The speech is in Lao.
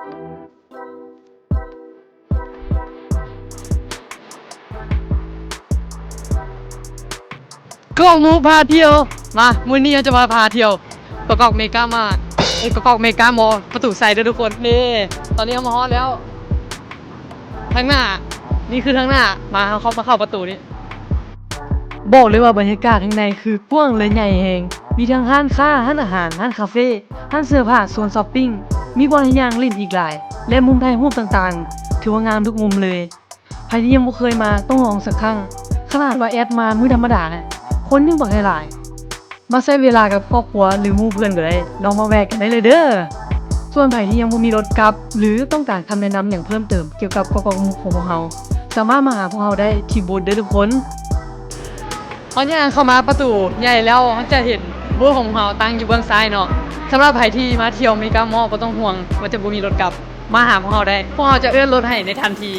ກ້ອງໝູພາທ່ຽວ ມາ ມື້ນີ້ເຮົາຈະມາພາທ່ຽວກອກໆເມກາມາດ ເອີຍ ກອກໆເມກາມໍ ປະຕູໄຊເດີທຸກຄົນ. ນີ້ ຕອນນີ້ເຮົາມາຮອດແລ້ວ ທາງໜ້າ ນີ້ຄືທາງໜ້າ ມາ ເຮົາເຂົ້າມາເຂົ້າປະຕູນີ້. ບອກເລີຍວ່າບັນຍາກາດຂ້າງໃນຄືກວ້າງ ແລະ ໃຫຍ່ແຮງ ມີທັງຮ້ານຄ້າ, ຮ້ານອາຫານ, ຮ້ານຄາເຟ, ຮ້ານເສື້ອຜ້າ, ສວນຊັອບປິງ, ມີບ່ອນໃຫ້ຍ່າງຫຼິ້ນອີກຫຼາຍ ແລະ ມຸມຖ່າຍຮູບຕ່າງໆ ຖືວ່າງາມທຸກມຸມເລີຍ. ໃຜທີ່ຍັງບໍ່ເຄີຍມາຕ້ອງລອງສັກຄັ້ງ ຂະໜາດວ່າແອດມາມື້ທຳມະດານະ ຄົນຍັງບັກຫຼາຍໆ. ມາໃຊ້ເວລາກັບຄອບຄົວ ຫຼື ໝູ່ເພື່ອນກໍໄດ້ ລອງມາແວະກັນໄດ້ເລີຍເດີ. ສ່ວນໃຜທີ່ຍັງບໍ່ມີລົດກັບ ຫຼື ຕ້ອງການຄຳແນະນຳຫຍັງເພີ່ມເຕີມກ່ຽວກັບກອກໆໝູຂອງພວກເຮົາ ສາມາດມາຫາພວກເຮົາໄດ້ທີ່ບູດເດີທຸກຄົນ. ເຮົາຍ່າງເຂົ້າມາປະຕູໃຫຍ່ແລ້ວ ເຮົາຈະເຫັນບູດຂອງພວກເຮົາຕັ້ງຢູ່ເບື້ອງຊ້າຍເນາະ. ສຳລັບໃຜທີ່ມາທ່ຽວເມກາມໍ ບໍ່ຕ້ອງຫ່ວງວ່າຈະບໍ່ມີລົດກັບ ມາຫາພວກເຮົາໄດ້ ພວກເຮົາຈະເອີ້ນລົດໃຫ້ໃນທັນທີ.